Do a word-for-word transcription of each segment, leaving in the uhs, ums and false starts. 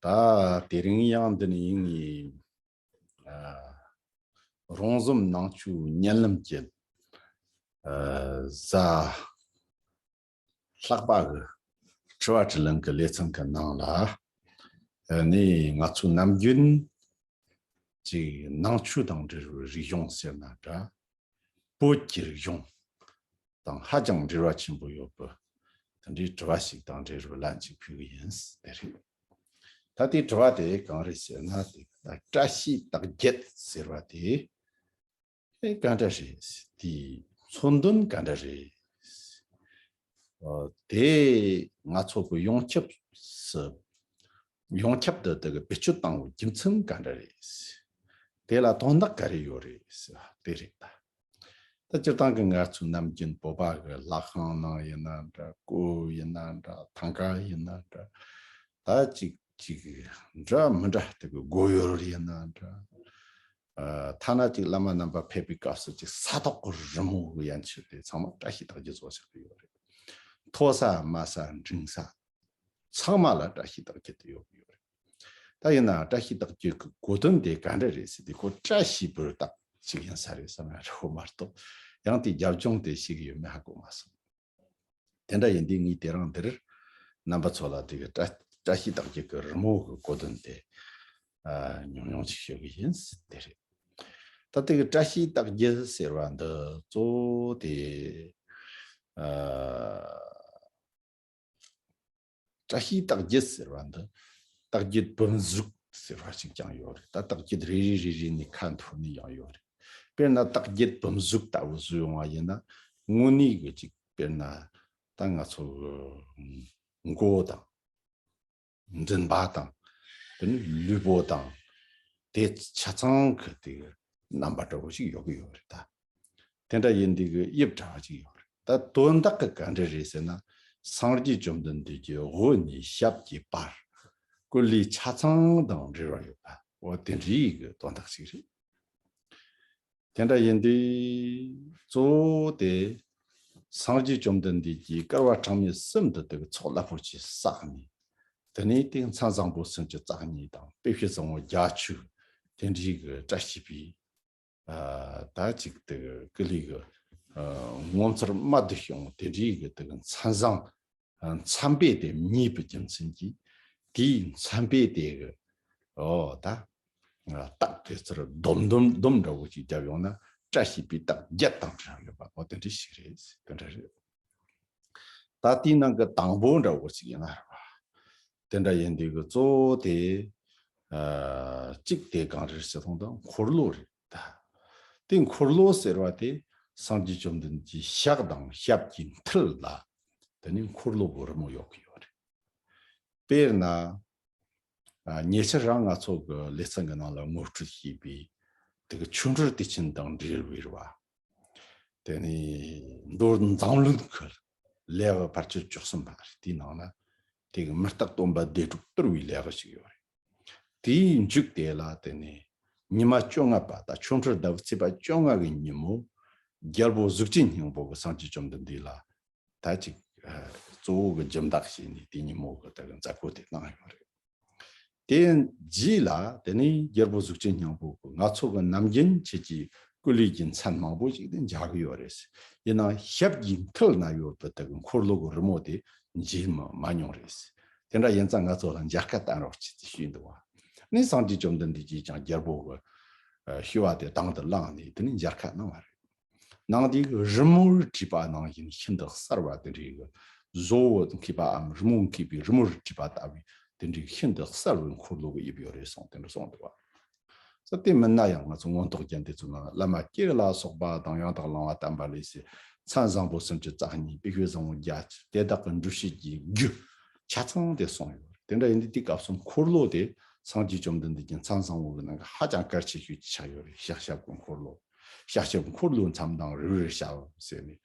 ད་དེ་རིང་ཡང་འདི་ནས་ངས་ཨ་རོང་ཟོམ་ནང་ཆོས་བརྙན་ལམ་གྱི་ཨ་གཟའ་ལྷག་པ་གི་དྲི་བ་དྲིས་ལན་གྱི་ལེ་ཚན་གྱི་ནང་ལ་ཨ་ནི་ང་ཚོ་ནམ་རྒྱུན་ཅིག་ནང་ཆོས་དང་འབྲེལ་བའི་རིག་གཞུང་ཟེར་ན་འདྲ། བོད་ཀྱི་རིག་གཞུང་དང་ཧ་ཅང་འབྲེལ་བ་ཆེན་པོ་ཡོད་པ་དེ་འདྲའི་དྲི་བ་ཞིག་དང་འབྲེལ་བའི་ལན་ཅིག་ཕུལ་གི་ཡིན། དེ་རེད། ད་དེའི་དྲི་བ་དེ་གང་རེད་ཟེར་ན། དེ་ད་བཀྲ་ཤིས་རྟགས་བརྒྱད་ཟེར་བ་དེ་ཨེ་ག་འདྲ་རེད། དེའི་མཚོན་དོན་ག་འདྲ་རེད། ཨ་དེ་ང་ཚོ་གི་ཡོངས་ཁྱབ་སུ་ཡོངས་ཁྱབ་ཏུ་དེ་གི་བེད་སྤྱོད་བཏང་བའི་རྒྱུ་མཚན་ག་འདྲ་རེད། དེ་ལ་དོན་དག་ག་རེ་ཡོད་རེད་ཟེར་བ་དེ་རེད་ད། ད་སྤྱིར་བཏང་གི་ང་ཚོའི་ནམ་རྒྱུན་བོད་པ་གི་ལྷ་ཁང་ནང་ཡིན་ན་འདྲ། སྐོར་ཡིན་ན་འདྲ། ཐང་ག་ཡིན་ན་འདྲ། ད་ཅིག་ཅིག་འདྲ་མི་འདྲ་དེ་གི་སྒོ་ཡོལ་ཡིན་ན་འདྲ། ཨ་ཐ་ན་ཅིག་བླ་མ་རྣམ་པ་ཕེབས་པའི་སྐབས་སུ་ཅིག་ས་ཐོག་གི་རི་མོ་གི་ཡན་ཆོད་དེ་ཚང་མ་བཀྲ་ཤིས་རྟགས་བརྒྱད་བཟོ་བཞག་གི་ཡོད་རེད། མཐོ་ས་དམའ་ས་འབྲིང་ས་ཚང་མ་ལ་བཀྲ་ཤིས་རྟགས་བརྒྱད་དེ་ཡོད་གི་ཡོད་རེད། ད་ཡིན་ན་བཀྲ་ཤིས་རྟགས་བརྒྱད་ཀྱི་གོ་དོན་དེ་ག་འདྲ་རེད་ཟེར་དུས། ཁོ་བཀྲ་ཤིས་པའི་རྟགས་ཅིག་ཡིན་ས་རེད་བསམ་ཡ་རེད་མ་གཏོགས། ཡང་དེའི་རྒྱབ་ལྗོངས་དེ་ཤེས་གི་ཡོད་མེད་ཧ་གོ་མ་སོང་། དེ་འདྲ་ཡིན་དུས་ངས་དེ་རིང་འདིར་རྣམ་པ་ཚོ་ལ་དེ་གི་བཀྲ་བཀྲ་ཤིས་རྟགས་བརྒྱད་ཀྱི་རི་མོ་གི་གོ་དོན་དེ་ཨ་ཉུང་ཉུང་ཅིག་ཤོད་གི་ཡིན། དེ་རེད། ད་དེ་གི་བཀྲ་ཤིས་རྟགས་བརྒྱད་ཟེར་བ་འདི་གཙོ་བོ་དེ་ཨ། བཀྲ་ཤིས་རྟགས་བརྒྱད་ཟེར་བ་འདི་རྟགས་བརྒྱད་བུམ་གཟུགས་ཟེར་བ་ཞིག་ཀྱང་ཡོད་རེད། ད་རྟགས་བརྒྱད་རེ་རེ་རེ་རེ་ནས་ཁ་འཐོར་ནས་ཡང་ཡོད་རེད། དཔེར་ན་རྟགས་བརྒྱད་བུམ་གཟུགས་ལྟ་བུ་བཟོས་ཡོང་བ་ཡིན་ན། དངོས་གནས་གི་ཅིག་དཔེར་ན་ད་ང་ཚོ་གི་མགོ་དང་མགྲིན་པ་དང་དེ་ནས་ལུས་པོ་དང་དེ་ཆ་ཚང་གི་དེ་གི་རྣམ་པ་འདྲ་བོ་ཞིག་ཡོད་གི་ཡོད་རེད་ད། དེ་འདྲ་ཡིན་དུས་གི་དབྱིབས་འདྲ་བ་ཅིག་ཡོད་རེད། ད་དོན་དག་གི་ག་འདྲ་རེད་ཟེར་ན། སངས་རྒྱས་བཅོམ་ལྡན་འདས་ཀྱི་འོད་ནས་ཞབས་ཀྱི་བར་སྐུ་ལུས་ཆ་ཚང་དང་འབྲེལ་བ་ཡོད་པ། འོ་དེ་འདྲའི་གི་དོན་དག་ཅིག་རེད། དེ་འདྲ་ཡིན་དུས་གཙོ་བོ་དེ་སངས་རྒྱས་བཅོམ་ལྡན་འདས་ཀྱིས་བསྐལ་པ་གྲངས་མེད་གསུམ་དུ་དེ་གི་ཚོགས་རླབས་པོ་ཆེ་བསགས་ནས། དེ་ནས་དེ་མཚན་བཟང་པོ་སུམ་ཅུ་རྩ་གཉིས་དང་། དཔེ་བྱད་བཟང་པོ་བརྒྱད་ཅུ། དེ་འདྲའི་གི་བཀྲ་ཤིས་པའི་ཨ་ད་ཅིག་དེ་གི་སྐུ་ལུས་གི་ཨ་ངོ་མཚར་རྨད་དུ་བྱུང་དེ་འདྲའི་གི་དེ་གི་མཚན་བཟང་ཨ་མཚན་དཔེ་དེ་མཉེས་པའི་རྒྱུ་མཚན་གྱིས། དེའི་མཚན་དཔེ་དེ་གི་ཨོ་ད་ཨ་རྟགས་དེ་ཚུར་སྡོམ་སྡོམ་སྡོམ་འདྲ་བོ་ཅིག་བརྒྱབ་ཡོང་ན། བཀྲ་ཤིས་པའི་རྟགས་བརྒྱད་དང་བྲལ་ཡོད་པ། ཨོ་དེ་འདྲ་ཞིག་རེད། དེ་འདྲ་རེད། ད་དེའི་ནང་གི་དང་པོ་འདྲ་བོ་ཅིག་ཡིན་ན་རེད་པ། དེ་འདྲ་ཡིན་དུས་གི་གཙོ་བོ་དེ་ཨ་གཅིག་དེ་གང་རེད་ཟེར་སོང་ཙང་འཁོར་ལོ་རེད་ད། དེ་འཁོར་ལོ་ཟེར་བ་དེ་སངས་རྒྱས་བཅོམ་ལྡན་འདས་ཀྱི་ཞབས་དང་ཞབས་ཀྱི་མཐིལ་ལ་དེ་ནས་འཁོར་ལོ་གི་རི་མོ་ཡོད་གི་ཡོད་རེད། དཔེར་ན་ཨ་ཉེ་ཆར་རང་ང་ཚོ་གི་ལེ་ཚན་གི་ནང་ལ་ངོ་སྤྲོད་བྱས་པའི་དེ་གི་ཆོ་འཕྲུལ་དུས་ཆེན་དང་འབྲེལ་བའི་རེད་པ། དེ་ནས་མདོ་མཛངས་བླུན་གྱི་ལེའུ་ཕལ་ཆེར་བཅུ་གསུམ་པ་རེད། དེའི་ནང་ན་དེ་གི་མི་རྟག་སྟོན་པ་བདེ་དྲུག་བསྟོད་པའི་ལེའུ་ཞིག་ཡོད་རེད། དེའི་མཇུག་དེ་ལ་དེ་ནས་ཉི་མ་བཅོ་ལྔ་པ། ད་ཆོ་འཕྲུལ་ཟླ་བའི་ཚེས་པ་བཅོ་ལྔ་གི་ཉིན་མོ་རྒྱལ་པོ་གཟུགས་ཅན་སྙིང་པོ་གིས་སངས་རྒྱས་བཅོམ་ལྡན་འདས་ལ་ད་ཅིག་ཨ་གཙོ་བོ་གི་སྦྱིན་བདག་བྱས་ནས་དེ་ཉིན་མོ་གི་ད་གི་མཛད་སྒོ་དེ་གནང་ཡོད་རེད། དེ་རྗེས་ལ་དེ་ནས་རྒྱལ་པོ་གཟུགས་ཅན་སྙིང་པོ་གིས་ང་ཚོ་གི་ནམ་རྒྱུན་ཁྱེད་ཀྱིས་སྐུ་ལུས་ཀྱི་མཚན་མང་པོ་ཞིག་དེ་མཇལ་གི་ཡོད་རེད། ཡིན་ནའང་ཞབས་ཀྱི་མཐིལ་ན་ཡོད་པའི་དེ་གི་འཁོར་ལོ་གི་རི་མོ་དེ་མཇལ་མ་མ་མྱོང་རེད། དེ་འདྲ་ཡིན་ཙང་ང་ཚོ་ལ་མཇལ་ཁ་བསྟན་རོགས་བྱེད་ཅེས་ཞུས་འདུག་པ། ནས་སངས་རྒྱས་བཅོམ་ལྡན་འདས་ཀྱིས་ཀྱང་རྒྱལ་པོ་གི་ཨ་ཞུ་བ་དེ་དང་དུ་བླངས་ནས་དེ་ནས་མཇལ་ཁ་གནང་བ་རེད། ནང་དེའི་རི་མོར་བྲིས་པ་ནང་བཞིན་ཤིན་ཏུ་གསལ་བ་དེ་འདྲའི་གི་བཟོ་བོ་མཁས་པའམ་རི་མོ་མཁས་པའི་རི་མོར་བྲིས་པ་ལྟ་བུའི་དེ་འདྲའི་ཤིན་ཏུ་གསལ་བའི་འཁོར་ལོ་གི་དབྱིབས་ཡོད་རེད་གསུངས། དེ་འདྲ་གསུངས་འདུག་པ། ས་དེ་མིན་ན་ཡང་ང་ཚོ་མངོན་རྟོགས་རྒྱན་དེ་ཚོ་ནང་བླ་མ་སྐྱེས་ལ་སོགས་པ་དང་ཡང་དག་བླ་མ་དམ་པ་ལས་སྲས་མཚན་བཟང་པོ་སུམ་ཅུ་རྩ་གཉིས། དཔེ་བྱད་བཟང་པོ་བརྒྱད་ཅུ། དེ་དག་གི་འགྲུབ་བྱེད་ཀྱི་རྒྱུ་ཆ་ཚང་དེ་གསུངས་ཡོད་རེད། དེ་འདྲ་ཡིན་དུས་དེའི་སྐབས་སུ་འཁོར་ལོ་དེ་སངས་རྒྱས་བཅོམ་ལྡན་འདས་ཀྱི་མཚན་བཟང་པོ་གི་ནང་གི་ཧ་ཅང་གལ་ཆེ་ཤོས་ཅིག་ཆགས་ཡོད་རེད། ཤཱཀྱ་ཞབས་ཀྱི་འཁོར་ལོ། ཤཱཀྱ་འཁོར་ལོའི་མཚམས་དང་རི་བོའི་ཞབས་ཟེར་ནས།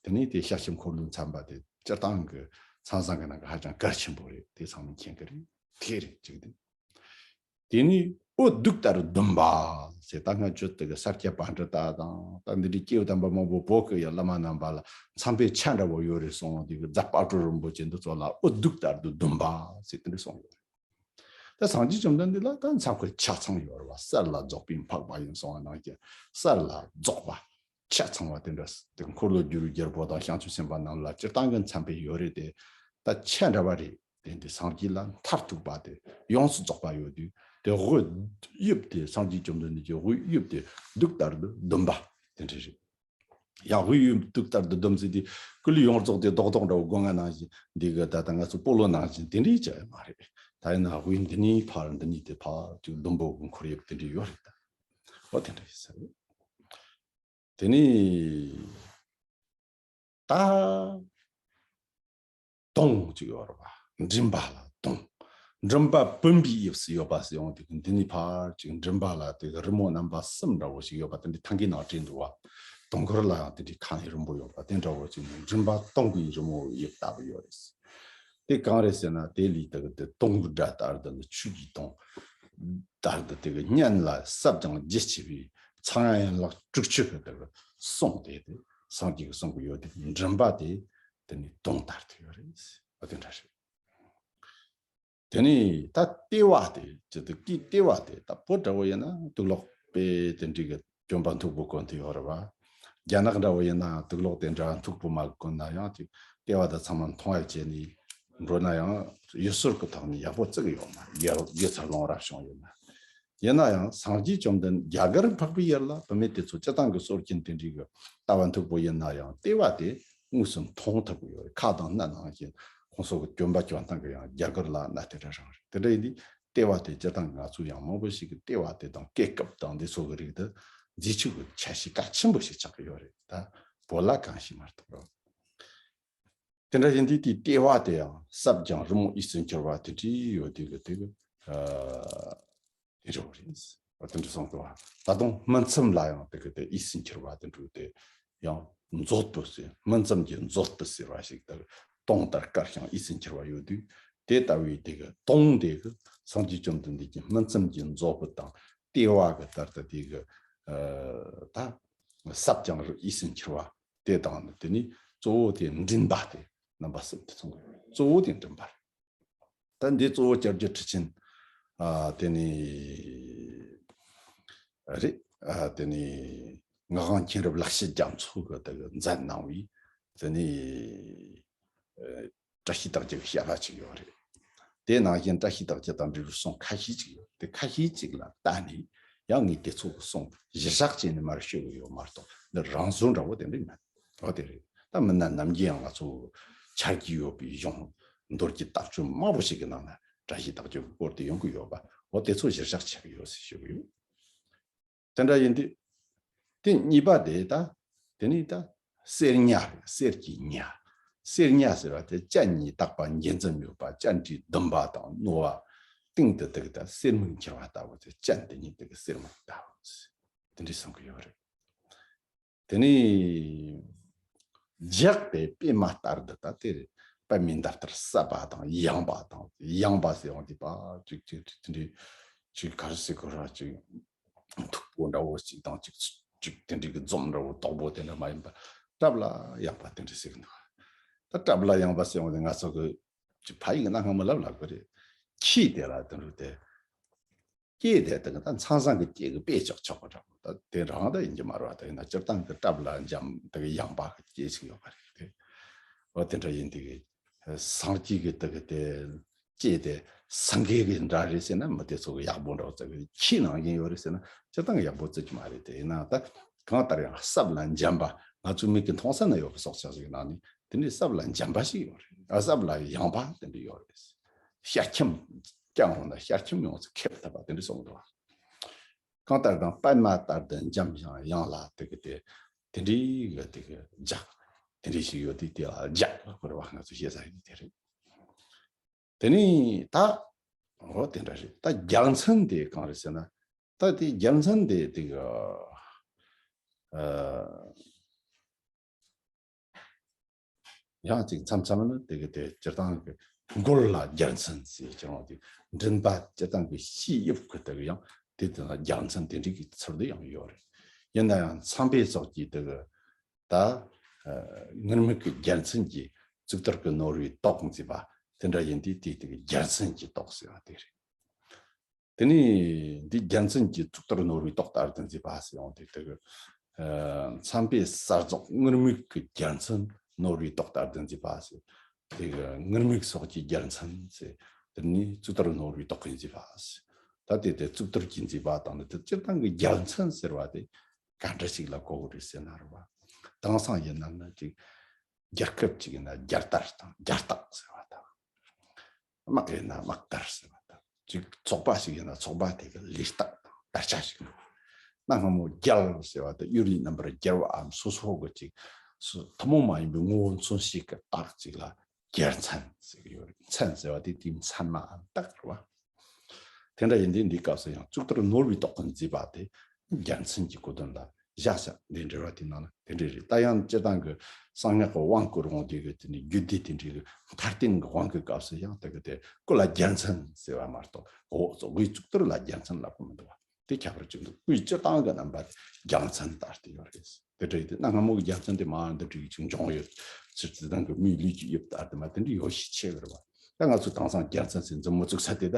དེ་ནས་དེ་ཤཱཀྱ་འཁོར་ལོའི་མཚམས་པ་དེ་སྤྱིར་བཏང་གི་མཚན་བཟང་གི་ནང་གི་ཧ་ཅང་གལ་ཆེན་པོ་རེད། དེ་ཚང་མས་མཁྱེན་གི་རེད། དེ་རེད་གཅིག་དེ། དེ་ནས་འོད་གདུགས་ལྟར་ཟླུམ་པ་ཟེར། ད་སྔ་ཆད་དེ་གི་ས་སྐྱ་པཎྜི་ཏ་དང་ད་འདི་འདྲའི་སྐྱེས་བུ་དམ་པ་མང་པོ་བོད་ཀྱི་ཡ་བླ་མ་རྣམ་པ་ལ་མཚན་དཔེ་ཆ་འདྲ་བོ་ཡོད་རེད་གསུངས། དེ་གི་རྫ་དཔལ་སྤྲུལ་རིན་པོ་ཆེ་འདི་ཚོ་ལ་འོད་གདུགས་ལྟར་དུ་ཟླུམ་པ་ཟེར་དེ་འདྲ་གསུངས་ཡོད་རེད། ད་ ད་སངས་རྒྱས་བཅོམ་ལྡན་འདས་ལ་ད་མཚམས་ཁུར་ཆ་ཚང་ཡོད་རེད་བ། གསེར་ལ་རྫོགས་པའི་འཕགས་པ་ཡིན་གསུངས་པ་ནང་བཞིན་གསེར་ལ་རྫོགས་པ་ཆ་ཚང་བ་དེ་འདྲ་དེ་འཁོར་ལོས་སྒྱུར་བའི་རྒྱལ་པོ་དང་བྱང་ཆུབ་སེམས་དཔའ་རྣམས་ལ་སྤྱིར་བཏང་གི་མཚམས་པའི་ཡོད་རེད་དེ། ད་ཆ་འདྲ་བ་རེད། དེ་འདི་སངས་རྒྱས་ལ་མཐར་ཐུག་པ་དེ་ཡོངས་སུ་རྫོགས་པ་ཡོད་དུས་དེ་དབུ་དབྱིབས་དེ་སངས་རྒྱས་བཅོམ་ལྡན་འདས་ཀྱི་དབུ་དབྱིབས་དེ་གདུགས་ལྟར་དུ་ཟླུམ་པ་དེ་འདྲ་རེད། ཡང་དབུས་ཡུལ་གདུགས་ལྟར་དུ་ལྡུམ་ཟེར་དུས་ཀུ་ལུ་ཡོངས་རྫོགས་དེ་རྡོག་རྡོག་འདྲ་བོ་སྒོ་ང་ནང་བཞིན་འདི་གི་ད་ལྟ་ང་ཚོ་སྤོ་ལོ་ནང་བཞིན་དེ་འདྲའི་བྱ་ཡ་མ་རེད། ད་ཡིན་ན་དབུས་འདི་ནས་ཕར་འདི་ནས་དེ་ཕར་ཅིག་ལྡུམ་པོ་གི་ཁོར་ཡུག་དེ་འདྲ་ཡོད་རེད་ད། ཨོ་དེ་འདྲ་ཡིན་ས་རེད། དེ་ནས་ད། དོང་གཅིག་ཡོད་རེད་པ། མགྲིན་པ་ལ་དོང་། མགྲིན་པ་བུམ་པའི་དབྱིབས་སུ་ཡོད་པ་ཟེར་ཡོང་དུས་འདི་ནས་ཕར་ཅིག་མགྲིན་པ་ལ་དེ་གི་རི་མོ་རྣམ་པ་གསུམ་འདྲ་བོ་ཞིག་ཡོད་པ་དེ་འདྲའི་ཐང་གའི་ནང་བྲིས་འདུག་བ། དུང་དཀར་ལ་ཡང་དེ་འདྲའི་ཁ་ནས་རིང་པོ་ཡོད་པ་དེ་འདྲ་བོ་ཅིག་ནས་མགྲིན་པ་དོང་གི་རི་མོ་དབྱིབས་ལྟ་བུ་ཡོད་རེད། དེ་གང་རེད་ཟེར་ན་དེ་ལས་དེ་གི་དེ་དོང་གི་སྒྲ་ལྟར་དུ་ནི་ཆོས་ཀྱི་དོང་། ལྟར་དུ་དེ་གི་སྙན་ལ་ཟབ་ཅིང་རྒྱ་ཆེ་བའི་ཚངས་དབྱངས་ཡན་ལག་དྲུག་ཅུ་གི་དེ་གི་གསུང་དེ་དེ་སངས་རྒྱས་ཀྱིས་གསུང་གི་ཡོད་དེ་མགྲིན་པ་དེ། དེ་ནི་དོང་ལྟར་དུ་ཡོད་རེད། ཨ་དེ་འདྲ་རེད། དེ་ནི་ད་ལྟེ་བ་དེ་ཇི་ལྟར་ཀྱི་ལྟེ་བ་དེ་ད་བོད་འདྲ་བོ་ཡིན་ན་དུག་ལོག་པས་དེ་འདྲའི་གི་གྱོན་པ་མཐུག་པོ་གོན་དུ་ཡོད་རེད་བ། རྒྱ་ནག་འདྲ་བོ་ཡིན་ན་དུག་ལོག་དེ་འདྲ་མཐུག་པོ་མ་གོན་ན་ཡང་ཅིག་ལྟེ་བ་དེ་ཚང་མ་མཐོང་བ་བྱས་ནས་འགྲོ་ན་ཡང་ཡུལ་སྲོལ་གི་ཐོག་ནས་ཡག་པོ་བརྩི་གི་ཡོད་མ་རེད། རྒྱལ་རྒྱལ་ཚར་ལོང་རབ་བྱུང་ཡོད་ན། ཡིན་ན་ཡང་སངས་རྒྱས་བཅོམ་ལྡན་རྒྱ་གར་འཕགས་པའི་ཡུལ་ལ་བུད་མེད་དེ་ཚོ་སྤྱིར་བཏང་གི་སྲོལ་རྒྱུན་དེ་འདྲའི་གི་ལྟ་བ་མཐུག་པོ་ཡིན་ན་ཡང་ལྟེ་བ་དེ་དངོས་སུ་མཐོང་ཐུབ་ཀྱི་ཡོད་རེད། ཁ་དང་སྣ་ནང་བཞིན་ཁོང་ཚོ་གི་གྱོན་པ་གྱོན་སྟངས་གི་ཡང་རྒྱ་གར་ལ་གནའ་དེ་འདྲ་རང་རེད། དེ་འདྲ་ཡིན་དུས་ལྟེ་བ་དེ་སྤྱིར་བཏང་གི་ང་ཚོ་ཡང་མང་པོ་ཞིག་གི་ལྟེ་བ་དེ་དང་སྐེད་སྐབས་དང་འདི་ཚོ་གི་རིགས་དེ་རྗེས་ཆོས་ཀྱི་ཁྱད་ཆོས་གལ་ཆེན་པོ་ཞིག་ཆགས་ཀྱི་ཡོད་རེད། ད་བོད་ལ་གང་ཞིག་མ་གཏོགས་རོ། དེ་འདྲ་ཡིན་དུས་དེའི་ལྟེ་བ་དེ་ཡང་སྲབ་ཀྱང་རི་མོ་དབྱིབས་སུ་འཁྱེར་བ་དེ་འདྲའི་ཡོད་དུས་གི་དེ་གི་ཨ་དེ་འདྲ་བོ་རེད། དེ་འདྲ་སོང་དུས་ད་དུང་སྨིན་མཚམས་ལ་ཡང་དེ་གི་དེ་དབྱིབས་སུ་འཁྱེར་བ་དེ་འདྲ་དེ་ཡང་མཛོད་སྤུ་ཟེར། སྨིན་མཚམས་ཀྱི་མཛོད་སྤུ་ཟེར་བ་ཞིག་དེ་གི་དོང་ལྟར་དཀར་ཞིང་དབྱིབས་སུ་འཁྱེར་བ་ཡོད་དུས་དེ་ལྟ་བུའི་དེ་གི་དོང་དེ་གི་སངས་རྒྱས་བཅོམ་ལྡན་འདས་ཀྱི་སྨིན་མཚམས་ཀྱི་མཛོད་སྤུ་དང་ལྟེ་བ་གི་ལྟར་དུ་དེ་གི་ཨ་ད་སྲབ་ཀྱང་དབྱིབས་སུ་འཁྱེར་བ། དེ་དང་དེ་ནི་གཙོ་བོ་དེ་མགྲིན་པ་དེ་རྣམ་པ་གསུམ་དུ་མཚུངས་པ་ཡོད། གཙོ་བོ་དེ་མགྲིན་པ་རེད། ད་འདི་གཙོ་བོ་བཅོ་བརྒྱད་ཁྲི་ཆེན་ཨ་དེ་ནི་རེད། ཨ་དེ་ནི་ངག་དབང་མཁྱེན་རབ་ལེགས་བཤད་རྒྱ་མཚོ་གི་དེ་གི་མཛད་གནང་བའི་དེ་ནི་ཨ་བཀྲ་ཤིས་རྟགས་བརྒྱད་ཀྱི་བཤད་པ་ཅིག་ཡོད་རེད། དེ་ནང་བཞིན་བཀྲ་ཤིས་རྟགས་བརྒྱད་དང་འབྲེལ་བའི་གསུང་ཁ་ཤས་ཅིག་ཡོད། དེ་ཁ་ཤས་ཅིག་ལ་བལྟས་ནས་ཡང་ངས་དེ་ཚོ་གི་གསུང་གཞིར་བཞག་བྱས་ནས་མར་ཤོད་ཀྱི་ཡོད་མ་གཏོགས་འདི་རང་བཟོ་འདྲ་བོ་དེ་འདྲ་མེད། འོ་དེ་རེད། ད་མི་སྣ་རྣམ་རྒྱལ་ཡང་ང་ཚོ་ཆ་རྒྱུས་ཡོད་པའི་གཞུང་མདོ་སྒྱུ་ལྟ་སྤྱོད་མང་པོ་ཞིག་གི་ནང་ན་བཀྲ་ཤིས་རྟགས་བརྒྱད་ཀྱི་སྐོར་དེ་ཡོང་གི་ཡོད་པ། འོ་དེ་ཚོ་གཞིར་བཞག་བྱེད་ཀྱི་ཡོད་ཟེར་ཞུ་གི་ཡོད། དེ་འདྲ་ཡིན་དུས། དེ་གཉིས་པ་དེ་ད། དེ་ནི་ད། གསེར་ཉ་རེད། གསེར་གྱི་ཉ། གསེར་ཉ་ཟེར་བ་དེ་སྤྱན་གཉིས་དག་པ་འགྱེད་འཛིན་ཡོད་པ། སྤྱན་གྱི་ཟླུམ་པ་དང་རྣོ་བ། སྟེང་དུ་དེ་གི་ད་གསེར་མིག་འཁྱིལ་བ་ལྟ་བུ་དེ་སྤྱན་དེ་ཉིད་དེ་གི་གསེར་མིག་ལྟ་བུ། དེ་འདྲའི་གསུང་གི་ཡོད་རེད། དེ་ནས་ལྗགས་དེ་པད་མ་ལྟར་དུ་ད་དེ་རེད། པད་མའི་འདབ་ལྟར་གསལ་བ་དང་ཡངས་པ་དང་ཡངས་པ་ཟེར་བ་དེ་པ་ཅིག་ཅིག་ཅིག་དེ་འདྲའི་ཅིག་ག་རེ་ཟེར་དགོས་ར་ཅིག་མཐུག་པོ་འདྲ་བོ་ཅིག་དང་ཅིག་ཅིག་དེ་འདྲའི་གི་འཛོམས་འདྲ་བོ་དོག་པོ་དེ་འདྲ་མ་ཡིན་པ་སྲབ་ལ་ཡངས་པ་དེ་འདྲ་ཟེར་གི་འདུག་ད་སྲབ་ལ་ཡངས་པ་ཟེར་བ་དེ་ང་ཚོ་གི་ཅིག་ཕ་ཡིག་ན་སྔ་མོ་ལབ་ལབ་གི་རེད། ཁྱི་དེ་ལ་དེ་འདྲ་དེ། སྐེ་དེ་དང་ད་མཚན་བཟང་གི་སྐེ་གི་དཔེ་ཆག་ཆོག་གི་འདྲ་པོ། ད་དེ་རང་ད་ཡིན་གྱི་མ་རེད་པ། ད་ཡིན་ན་སྤྱིར་བཏང་གི་སྲབ་ལ་འཇམ་དེ་གི་ཡངས་པ་གི་སྐེ་ཞིག་ཡོད་པ་རེད་དེ། འོ་དེ་འདྲ་ཡིན་དེ་གི་སངས་རྒྱས་ཀྱི་དེ་གི་དེ་སྐེ་དེ་སེང་གེ་གི་འདྲ་རེད་ཟེར་ན་མི་དེ་ཚོ་གི་ཡག་པོ་འདྲ་བོ་བརྩི་གི། ཁྱི་ནང་བཞིན་ཡོད་རེད་ཟེར་ན་སྤྱིར་བཏང་གི་ཡག་པོ་བརྩི་གི་མ་རེད་དེ། ཡིན་ན་ད་གང་ལྟར་ཡང་སྲབ་ལ་འཇམ་པ། ང་ཚོ་མིག་གི་མཐོང་ས་ན་ཡོད་པའི་སྲོག་ཆགས་ཤིག་ནང་ནས་དེ་འདྲའི་སྲབ་ལ་འཇམ་པ་ཞིག་ཡོད་རེད། ཨ་སྲབ་ལ་ཡངས་པ་དེ་འདྲ་ཡོད་རེད། ཤ་ཁྱིམ་རྐྱང་འོང་ན་ཤ་ཁྱིམ་ཡོངས་སུ་ཁེབས་ཐུབ་པ་དེ་འདྲ་གསུངས་འདུག །གང་ལྟར་དང་པད་མ་ལྟར་དུ་འཇམ་ཞིང་ཡངས་ལ་དེ་གི་དེ་དེ་འདྲའི་གི་དེ་གི་ལྗགས་དེ་འདྲའི་ཞིག་ཡོད་དུས་དེ་ལ་ལྗགས་ལ་གོ་རེ་བ་ང་ཚོ་ཤེས་ས་ཡིན་དེ་རེད། དེ་ནས་ད་འོ་དེ་འདྲ་རེད། ད་རྒྱལ་མཚན་དེ་གང་རེད་ཟེར་ན། ད་དེ་རྒྱལ་མཚན་དེ་དེ་གི་ཨ། ཡང་ཅིག་མཚམས་མཚམས་ལ་དེ་གི་དེ་སྤྱིར་བཏང་གི་མགུལ་ལ་རྒྱལ་མཚན་ཟེར་ཀྱང་དེ་མགྲིན་པ་སྤྱིར་བཏང་གི་ཕྱིའི་དབྱིབས་ཀྱི་དེ་གི་ཡང་དེ་དེ་ལ་རྒྱལ་མཚན་དེ་འདྲའི་གི་ཚུལ་དུ་ཡང་ཡོད་རེད། ཡིན་ན་ཡང་མཚམས་པའི་སོགས་ཀྱི་དེ་གི་ད་ངུར་སྨྲིག་གི་རྒྱལ་མཚན་གྱི་གཙུག་ཏོར་གྱི་ནོར་བུའི་ཏོག་མཛེས་པ་དེ་འདྲ་ཡིན་དུས་དེ་དེ་གི་རྒྱལ་མཚན་གྱི་ཏོག་ཟེར་བ་དེ་རེད། དེ་ནས་འདི་རྒྱལ་མཚན་གྱི་གཙུག་ཏོར་ནོར་བུའི་ཏོག་ལྟར་དུ་མཛེས་པ་ཟེར་ཡོང་དེ་དེ་གི་ཨ་མཚན་དཔེ་གསལ་རྫོགས་ངུར་སྨྲིག་གི་རྒྱལ་མཚན་ནོར་བུའི་ཏོག་ལྟར་དུ་མཛེས་པ་ཟེར། དེ་གི་ངུར་སྨྲིག་སོགས་ཀྱི་རྒྱལ་མཚན་ཟེར། དེ་ནས་གཙུག་ཏོར་ནོར་བུའི་ཏོག་གིས་མཛེས་པ་ཟེར། ད་དེ་དེ་གཙུག་ཏོར་གྱིས་མཛེས་པ་དང་ནི་དེ་སྤྱིར་བཏང་གི་རྒྱལ་མཚན་ཟེར་བ་དེ་ག་འདྲ་ཞིག་ལ་གོ་དགོས་རེད་ཟེར་ན་རེད་བ། དེང་སང་ཡིན་ན་ནི་ཅིག་རྒྱལ་ཁབ་ཅིག་ཡིན་ན་རྒྱལ་དར་དང་རྒྱལ་རྟགས་ཟེར་བ་དང་། དམག་ཡིན་ན་དམག་དར་ཟེར་བ་དང་། ཅིག་ཚོགས་པ་ཞིག་ཡིན་ན་ཚོགས་པ་དེ་གི་ལས་རྟགས་དང་དར་ཆ་ཞིག་ཡིན། གནའ་སྔ་མོ་རྒྱལ་ཟེར་བ་དང་གཡུ་རིས་རྣམ་པར་རྒྱལ་བའམ་སོ་སོ་གི་ཅིག་སུ་ཐུན་མོང་མ་ཡིན་པའི་ངོ་བོ་མཚོན་བྱེད་ཀྱི་རྟགས་ཅིག་ལ་རྒྱལ་མཚན་ཟེར་གི་ཡོད་རེད། མཚན་ཟེར་བ་དེ་དེའི་མཚན་མའམ་རྟགས་རེད་བ། དེ་འདྲ་ཡིན་དུས་འདིའི་སྐབས་སུ་ཡང་གཙུག་ཏོར་ནོར་བུའི་ཏོག་གིས་མཛེས་པ་དེ་རྒྱལ་མཚན་གྱི་གོ་དོན་ལ་བཞག་བཞག་འདི་འགྲེལ་བ་དེའི་ནང་ན་དེ་འདྲ་རེད། ད་ཡང་སྤྱིར་བཏང་གི་གསང་སྔགས་ཀྱི་དབང་བསྐུར་འོང་དུས་ཀྱི་དེ་ནི་རྒྱུད་སྡེ་དེ་འདྲའི་གི་མཐའ་རྟེན་གྱི་དབང་གི་སྐབས་སུ་ཡང་དེ་གི་དེ་སྐུ་ལ་རྒྱལ་མཚན་ཟེར་བ་མ་གཏོགས་འོ་གཙོ་བོའི་གཙུག་ཏོར་ལ་རྒྱལ་མཚན་ལབ་ཀྱི་མི་འདུག་བ། དེ་ཁྱད་པར་ཅིག་འདུག་སྐུའི་སྤྱིར་བཏང་གི་རྣམ་པ་དེ་རྒྱལ་མཚན་ལྟར་དུ་ཡོད་རེད། དེ་འདྲ་ཡིན་དུས་གནའ་སྔ་མོ་གི་རྒྱལ་མཚན་དེ་མ་འདི་འདྲའི་ཅིག་འབྱུང་ཡོད་ཚུལ་དེ་དང་གི་མིའི་ལུས་ཀྱི་དབྱིབས་ལྟར་དུ་མ་དེ་འདྲའི་ཡོད་ཤས་ཆེ་བ་རེད་བ། ད་ང་ཚོ་དེང་སང་རྒྱལ་མཚན་ཟེར་མཛུབ་མོ་བཙུགས་ས་དེ་ད་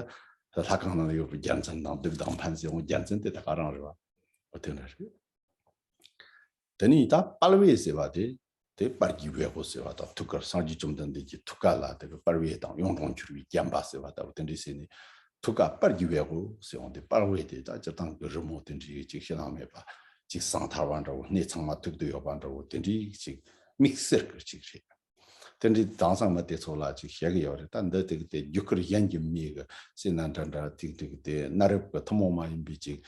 ལྷ་ཁང་ནང་ལ་ཡོད་པའི་རྒྱལ་མཚན་དང་གདུགས་དང་ཕན་ཟེར་འོང་རྒྱལ་མཚན་དེ་ད་ག་རང་རེད་བ། འོ་དེ་འདྲ་རེད། དེ་ནས་ད་དཔལ་བེ་ཟེར་བ་དེ་དེ་དཔལ་གྱི་བེ་གོ་ཟེར་བ་དང་ཐུགས་ཀར་སངས་རྒྱས་བཅོམ་ལྡན་འདས་ཀྱི་ཐུགས་ཀ་ལ་དེ་གི་དཔལ་བེ་དང་གཡུང་དྲུང་གྱུར་པའི་བརྒྱན་པ་ཟེར་བ་ལྟ་བུ་དེ་འདྲའི་ཟེར་ནས་ཐུགས་ཀ་དཔལ་གྱི་བེ་གོ་ཟེར་འོང་དེ་དཔལ་བེ་དེ་ད་སྤྱིར་བཏང་གི་རི་མོ་དེ་འདྲའི་ཅིག་ཕྱི་ནང་མེད་པ་ཅིག་ཟང་ཐལ་བ་འདྲ་བོ་སྣེ་ཚང་མ་ཐུག་ཏུ་ཡོད་པ་འདྲ་བོ་དེ་འདྲའི་ཅིག་དམིགས་བསལ་གྱི་ཅིག་རེད། དེ་འདྲའི་དེང་སང་མི་དེ་ཚོ་ལ་ཅིག་བཤད་གི་ཡོད་རེད། ད་འདི་དེ་གི་དེ་རྒྱུ་སྐར་གཞན་གྱི་མི་གི་སྲིད་ན་འདྲ་འདྲ་ཏིག་ཏིག་དེ་གནའ་རབས་ཀྱི་ཐུན་མོང་མ་ཡིན་པའི་ཅིག་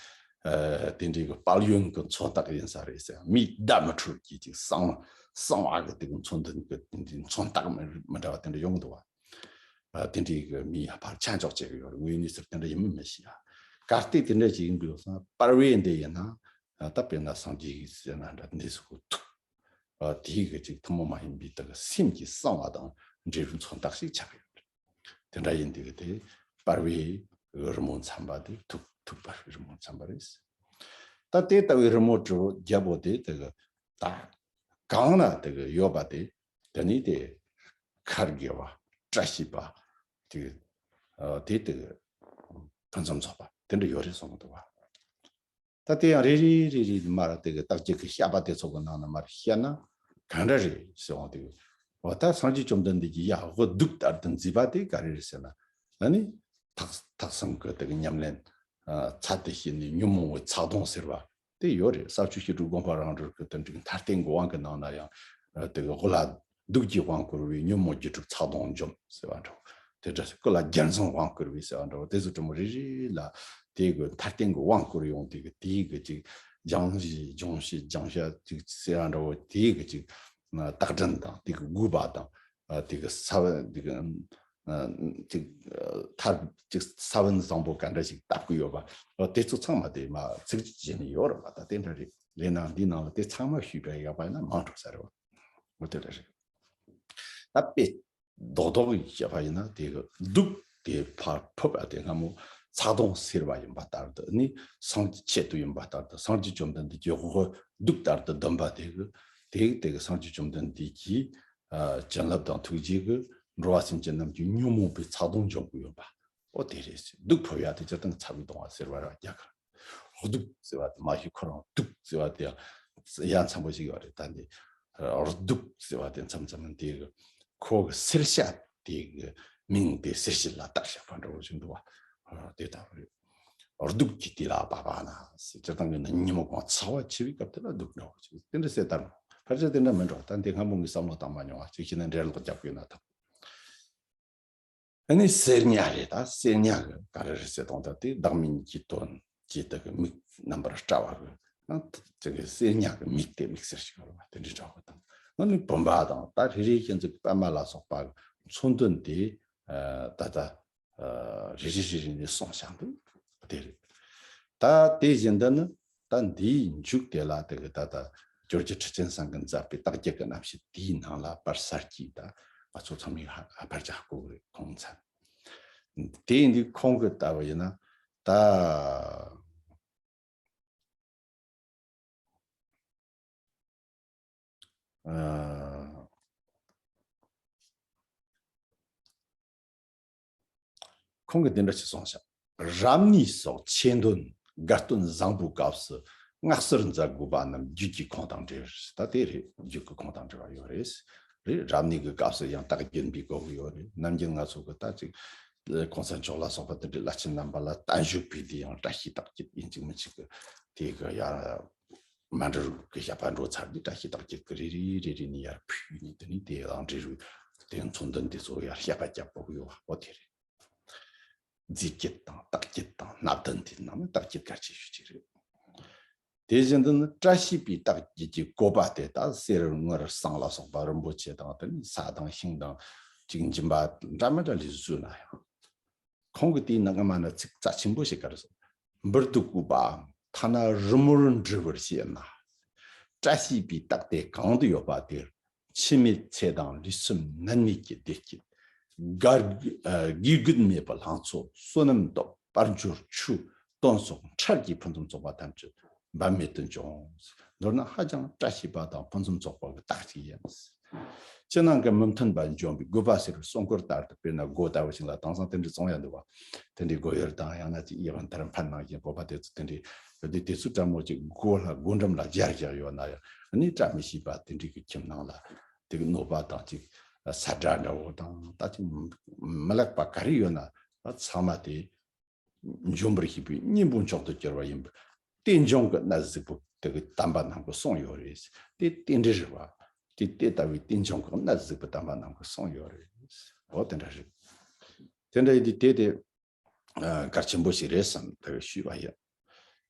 ཨ་དེ་འདྲའི་གི་དཔལ་ཡོན་གྱི་མཚོན་རྟགས་ཡིན་ས་རེད་ཟེར། མིའི་བརྡ་མི་འཕྲོད་ཀྱི་ཅིག་གསང་གསང་བ་གི་དེ་གི་མཚོན་དོན་གྱི་དེ་འདྲའི་མཚོན་རྟགས་མི་མི་འདྲ་བ་དེ་འདྲ་ཡོང་གི་འདུག་བ། ཨ་དེ་འདྲའི་གི་མིའི་ཕར་ཆ་འཇོག་བྱེད་གི་ཡོད་རེད། དངོས་གནས་ཟེར་དེ་འདྲ་ཡིན་མིན་མི་ཤེས་ཡ། གལ་ཏེ་དེ་འདྲ་ཅིག་ཡིན་དུས་སང་དཔལ་བེ་འདི་ཡིན་ན་ད་དཔེར་ན་སངས་རྒྱས་ཀྱི་ཟེར་ན་འདྲ་འདི་ཚོ་གི་ཐུགས། ཨ་དེའི་གི་ཅིག་ཐུན་མོང་མ་ཡིན་པའི་དག་སེམས་ཀྱི་གསང་བ་དང་འབྲེལ་བའི་མཚོན་རྟགས་ཤིག་ཆགས་ཡོད། དེ་འདྲ་ཡིན་དུས་དེ་དཔལ་བེའི་རི་མོ་མཚན་པ་དེ་ཐུགས་ཐུགས་དཔལ་བེའི་རི་མོ་མཚན་པ་རེད། ད་དེ་ལྟ་བུའི་རི་མོ་བྲིས་རྒྱལ་པོ་དེ་དེ་གི་ད་གང་ན་དེ་གི་ཡོད་པ་དེ་དེ་ནི་དེ་ཁར་དགེ་བ་བཀྲ་ཤིས་པ་དེ་ཨ་དེ་དེ་གི་ཕུན་སུམ་ཚོགས་པ་དེ་འདྲ་ཡོད་རེད་གསུངས་འདུག་བ། ད་དེ་ཡང་རེ་རེ་རེ་རེ་མར་དེ་གི་བརྟག་དཔྱད་ཀྱི་བཤད་པ་དེ་ཚོ་གི་ནང་ན་མར་བཤད་ན་ག་འདྲ་རེད་ཟེར་འོང་དེ་གི། འོ་ད་སངས་རྒྱས་བཅོམ་ལྡན་འདས་ཀྱི་ཡ་འོ་གདུགས་ལྟར་དུ་མཛེས་པ་དེ་ག་རེ་རེད་ཟེར་ན། ཨ་ནི་ཐག་ཐག་བསམ་གི་དེ་གི་ཉམས་ལེན་ཚད་དེ་བྱས་ནས་ཉོན་མོངས་པའི་ཚ་གདུང་ཟེར་བ་དེ་ཡོད་རེད། ས་བཅུ་ཞི་ཁྲོའི་དགོངས་པ་རང་གྲོལ་གྱི་དོན་འགྲིག་མཐའ་རྟེན་གྱི་དབང་གི་ནང་ན་ཡང་དེ་གི་འོ་ལ། གདུགས་ཀྱི་དབང་བསྐུར་བས་ཉོན་མོངས་རྒྱུ་དྲུག་ཚ་གདུང་འཇོམས་ཟེར་བ་འདྲ་བོ། དེ་འདྲ་སྐུ་ལ་རྒྱལ་མཚན་དབང་བསྐུར་བས་ཟེར་བ་འདྲ་བོ་དེ་ཚོ་དྲི་མོ་རེ་རེ་ལ་དེ་གི་མཐའ་རྟེན་གྱི་དབང་བསྐུར་ཡོང་དེ་གི་དེ་གི་ཅིག་སྦྱང་གཞི་སྦྱོང་བྱེད་སྦྱང་བྱ་ཅིག་ཟེར་བ་འདྲ་བོ་དེ་གི་ཅིག་བརྟག་སྒྲིམ་དང་དེ་གི་དགོས་པ་དང་དེ་གི་ས་བོན་དེ་གི་ཅིག་ཐར་ཅིག་ས་བོན་བཟང་པོ་ག་འདྲ་ཞིག་བཏབ་གི་ཡོད་པ་དེ་ཚོ་ཚང་མ་དེ་མ་ཚིག་བརྗོད་བྱས་ནས་ཡོད་རེད་པ། ད་དེ་འདྲ་རེད། ལས་ནང་འདི་ནང་ལ་དེ་ཚང་མ་ཞུས་པ་ཡག་པ་ཡིན་ན་མང་དྲགས་ས་རེད་པ། འོ་དེ་འདྲ་རེད། ད་དཔེ་རྡོག་རྡོག་གིས་བཤད་པ་ཡིན་ན་དེ་གི་གདུགས་དེ་ཕར་ཕུབ་པ་དེ་སྔ་མོ་ཚ་གདུང་སེལ་བ་ཡིན་པ་ལྟར་དུ་ནི་སངས་རྒྱས་ཆེད་དུ་ཡིན་པ་ལྟར་དུ་སངས་རྒྱས་བཅོམ་ལྡན་འདས་ཀྱི་དབུ་གདུགས་ལྟར་དུ་བསྡམས་པ་དེ་གི་དེ་གི་དེ་གི་སངས་རྒྱས་བཅོམ་ལྡན་འདས་ཀྱི་ཨ་བྱིན་རླབས་དང་ཐུགས་རྗེ་གི་འགྲོ་བ་སེམས་ཅན་རྣམས་ཀྱི་ཉོན་མོངས་པའི་ཚ་གདུང་འཇོམས་ཀྱི་ཡོད་པ། ཨོ་དེ་རེད། གདུགས་ཕུབ་ཡ་དེ་སྤྱིར་བཏང་ཚ་བའི་གདུང་བ་སེལ་བ་རེད་པ། རྒྱ་གར་གདུགས་ཟེར་བ་དེ་མ་གཞི་ཁོ་རང་གདུགས་ཟེར་བ་དེ་ཡ་མཚན་པོ་ཞིག་ཡོད་རེད། ད་འདི་གདུགས་ཟེར་བ་དེ་མཚམས་མཚམས་དེ་གི་ཁོ་གི་སེར་ཤ་དེ་གི་མིང་དེ་སེར་ཤུལ་ལ་བཏགས་བཞག་པ་འདྲ་བོ་ཞིག་འདུག་བ། དེ་ལྟ་བུ་རེད། གདུགས་ཀྱི་དེ་ལ་བབ་པ་ན་ཟེར། སྤྱིར་བཏང་གི་ན་ཉིན་མོ་གང་ཚ་བ་ཆེ་བའི་སྐབས་དེ་ལ་གདུགས་འདྲ་བོ་ཞིག་དེ་འདྲ་ཟེར་ལྟར་མ་ཕལ་ཆེར་དེ་འདྲ་མིན་འགྲོ། ད་འདི་སྔ་མོ་ངས་བསམ་བློ་བཏང་མ་མྱོང་བ་ཅིག་བྱས་ན་འགྲེལ་ལོག་རྒྱབ་དགོས་ན་ཐང་། ཨ་ནི་གསེར་ཉ་རེད། ད་གསེར་ཉ་གི་ག་རེ་རེད་ཟེར་དང་ད་དེ་བདག་མེད་གཉིས་ཀྱི་དོན་གྱི་དེ་གི་མིག་རྣམ་པར་བཀྲ་བ་གི་ཨ་དེ་གི་གསེར་ཉ་གི་མིག་དེ་མིག་གསེར་ཞིག་ཡོད་རེད་པ། དེ་འདྲའི་འདྲ་བོ་དང་ཨ་ནི་བུམ་པ་དང་ད་རེ་རེ་བཞིན་དུ་པདྨ་ལ་སོགས་པ་གི་མཚོན་དོན་དེ་ཨ་ད་ལྟ་ཨ་རེ་རེ་རེ་རེ་ནས་གསུངས་བཞག་འདུག་དེ་རེད། ད་དེ་བཞིན་དུ་ནི། ད་འདིའི་མཇུག་དེ་ལ་དེ་གི་ད་ལྟ་ཇོ་བོ་རྗེ་ཁྲི་ཆེན་ཚང་གིས་མཛད་པའི་རྟགས་བརྒྱད་ཀྱི་རྣམ་བཤད་དེའི་ནང་ལ་པར་གསར་གྱིས་ད་ང་ཚོ་ཚང་མས་ཧ་ཧ་པར་ཅིག་གོ་གི་རེད། ཁོང་མཚན་དེ་ཡིན་དུས་ཁོང་གིས་ལྟ་བ་ཡིན་ན་ད་ཨ། ཁོང་གིས་འདི་འདྲ་ཞིག་གསུངས་ཤག་རབ་གནས་སོགས་ཆེ་འདོན་དགའ་སྟོན་བཟང་པོའི་སྐབས་སུ་སྔགས་ཟུར་མཛད་དགོས་པ་རྣམས་རྒྱུད་ཀྱི་ཁུངས་དང་འབྲེལ། ད་དེ་རེད། རྒྱུད་ཀྱི་ཁུངས་དང་འབྲེལ་བ་ཡོད་རེད། རེད། རབ་གནས་ཀྱི་སྐབས་སུ་ཡང་རྟགས་བརྒྱད་པའི་དགོས་ཀྱི་ཡོད་རེད། ནམ་རྒྱུན་ང་ཚོ་གི་ད་ཅིག་གོང་ས་མཆོག་ལ་སོགས་པ་དེ་འདྲའི་བླ་ཆེན་རྣམ་པ་ལ་བརྟན་བཞུགས་པའི་དེ་ཡང་བཀྲ་ཤིས་རྟགས་བརྒྱད་ཡིན་གཅིག་མིན་གཅིག་གི་དེ་གི་ཡར་མ་འབྲུ་གི་བཤད་པ་འགྲོ་ཚར་དུས་བཀྲ་ཤིས་རྟགས་བརྒྱད་ཀྱི་རེ་རེ་རེ་རེ་ནས་ཡར་ཕུལ་ནས། དེ་ནས་དེ་ཡང་འབྲི་རུ་དེ་མཚོན་དོན་དེ་ཚོ་ཡར་བཤད་པ་རྒྱབ་དགོས་ཀྱི་ཡོད་པ་འོ་དེ་རེད། རྫས་བརྒྱད་དང་རྟགས་བརྒྱད་དང་སྣ་བདུན། དེ་ནང་ནས་རྟགས་བརྒྱད་གལ་ཆེ་ཤོས་ཅིག་རེད། དེ་བཞིན་དུ་ནི་བཀྲ་ཤིས་པའི་རྟགས་བརྒྱད་ཀྱི་བཀོད་པ་དེ་ད་གསེར་དངུལ་ཟངས་ལ་སོགས་པ་རིན་པོ་ཆེ་དང་དེ་ནས་ས་དང་ཤིང་དང་ཅིག་འཇིམ་པ་འདྲ་མི་འདྲ་ལས་བཟོས་ན་ཡང་། ཁོང་གི་དེའི་ནང་སྔ་མ་ན་ཚིག་རྩ་ཆེན་པོ་ཞིག་ག་རེ་ཟེར། འབུར་དུ་བཀོད་པའམ་ཐ་ན་རི་མོར་འབྲི་བར་བྱེད་ན། བཀྲ་ཤིས་པའི་རྟགས་དེ་གང་དུ་ཡོད་པ་དེར། འཆི་མེད་ཚེ་དང་ལུས་སེམས་ནད་མེད་ཀྱི་བདེ་སྐྱིད། དགའ་ཨ་དགོས་འགལ་མེད་པའི་ལྷ་མཚོ་བསོད་ནམས་སྟོབས་དཔལ་འབྱོར་ཆོས་དོན་སོགས་འཕྲལ་གྱི་ཕུན་སུམ་ཚོགས་པ་ཐམས་ཅད་འབད་མེད་དུ་འབྱུང་། མདོར་ན་ཧ་ཅང་བཀྲ་ཤིས་པ་དང་ཕུན་སུམ་ཚོགས་པ་གི་རྟགས་ཅིག་ཡིན། ཕྱི་ནང་གི་མི་མཐུན་པ་འཇོམས་པའི་དགོས་པ་ཟེར་བའི་གསུང་མགུར་ལྟར་དུ། དཔེར་ན་སྒོ་ལྟ་བུ་ཞིག་ལ་དེང་སང་དེ་འདྲའི་བཙོང་ཡ་འདུག་བ། དེ་འདྲའི་སྒོ་ཡོལ་དང་ཡང་ན་ཅིག་ཡིད་དབང་དར་འཕར་ནང་བཞིན་བོད་པ་དེ་ཚོ་དེ་འདྲའི་དེ་དེ་ཚོ་འདྲ་མོ་ཅིག་སྒོ་ལ་སྒོ་འགྲམ་ལ་སྦྱར་བཞག་ཡོད་ན་ཡང་ནི་བཀྲ་མི་ཤིས་པ་དེ་འདྲའི་གི་ཁྱིམ་ནང་ལ་དེ་གི་གནོད་པ་དང་ཅིག་ས་དགྲ་འདྲ་བོ་དང་ད་ཅིག་མི་ལེགས་པ་ག་རེ་ཡོད་ན་ཚང་མ་དེ། འཇོམས་པར་ཤེས་པའི་གཉེན་པོ་མཆོག་ཏུ་གྱུར་པ་ཡིན་པས། རྟེན་འབྱུང་གི་གནད་གཟིགས་པོ་དེ་གི་དམ་པ་རྣམས་ཀྱིས་གསུངས་ཡོད་རེད། དེ་རྟེན་འབྲེལ་རེད་བ། དེ་དེ་ལྟ་བུའི་རྟེན་འབྱུང་གི་གནད་གཟིགས་པོ་དམ་པ་རྣམས་ཀྱིས་གསུངས་ཡོད་རེད། འོ་དེ་འདྲ་རེད། དེ་འདྲ་ཡིན་དུས་དེ་དེ་ཨ་གལ་ཆེན་པོ་ཞིག་རེད་བསམ་དེ་ཞུས་པ་ཡིན།